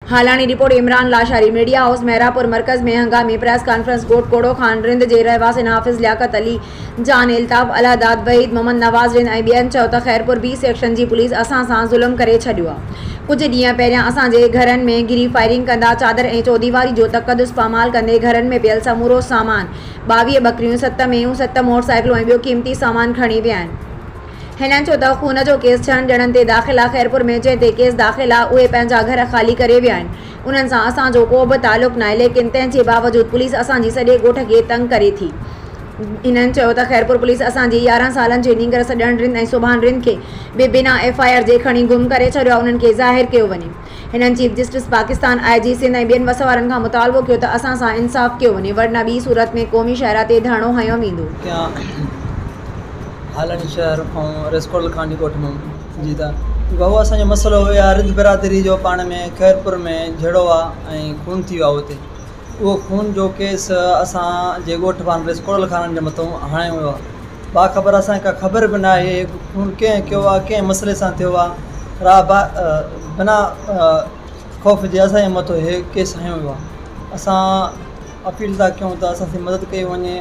Halani, report, Imran Lashari, media house Mehrabpur مرڪز ۾ هنگامي press conference ڳوٺ ڪوڙو خان رند جي رهواسين حافظ لياقت علي جان، الطاف الهداد، وحيد محمد نواز رند ۽ ٻين چيو ته خيرپور بي سيڪشن جي پوليس اسان سان ظلم ڪري ڇڏيو آ ڪجهه ڏينهن پهريان اسان جي گهرن ۾ گهري فائرنگ ڪندا چادر ۽ چوديواري جو تقدس پامال ڪندي گهرن ۾ پيل سمورو سامان 22 ٻڪريون، ست مينهون، ست موٽرسائيڪلون ۽ ٻيو قيمتي سامان کڻي ويا آهن. هنن چيو ته خون جو ڪيس ڇهن ڄڻن تي داخل آ، خيرپور ۾ جنهن تي ڪيس داخل آ اهي پنهنجا گهر خالي ڪري ويا آهن، انهن سان اسان جو ڪو به تعلق ناهي ليڪن تنهن جي باوجود پوليس اسان جي سڄي ڳوٺ کي تنگ ڪري ٿي. هنن چيو ته خيرپور پوليس اسان جي 11 سالن جي نينگر سڄڻ رند ۽ سبحان رند کي به بنا ايف I R جي کڻي گم ڪري ڇڏيو آ انهن کي ظاهر ڪيو وڃي. هنن chief justice Pakistan, I G Sindh ۽ ٻين وس وارن کان مطالبو ڪيو ته اسان سان انصاف ڪيو وڃي ورنه ٻي صورت ۾ قومي شاهراهه تي ڌرڻو هنيو ويندو. ڪيان هالڻي شهر کان ريسڪوٽل خان جي ڳوٺ مان جي ته ڀائو اسان جو مسئلو اهو آهي رند برادري جو پاڻ ۾ خيرپور ۾ جهيڙو آهي ۽ خون ٿي ويو آهي اتي اهو خون جو ڪيس اسان جي ڳوٺ وارن ريسڪوٽل خانن جي مٿو هڻايو ويو آهي باخبر اسان کي ڪا خبر به ناهي خون ڪنهن ڪيو آهي ڪنهن مسئلي سان ٿيو آهي را بنا خوف جي اسان جي مٿو هي ڪيس هنيو ويو آهي اسان اپيل ٿا ڪيون ته اسان سان مدد ڪئي وڃي.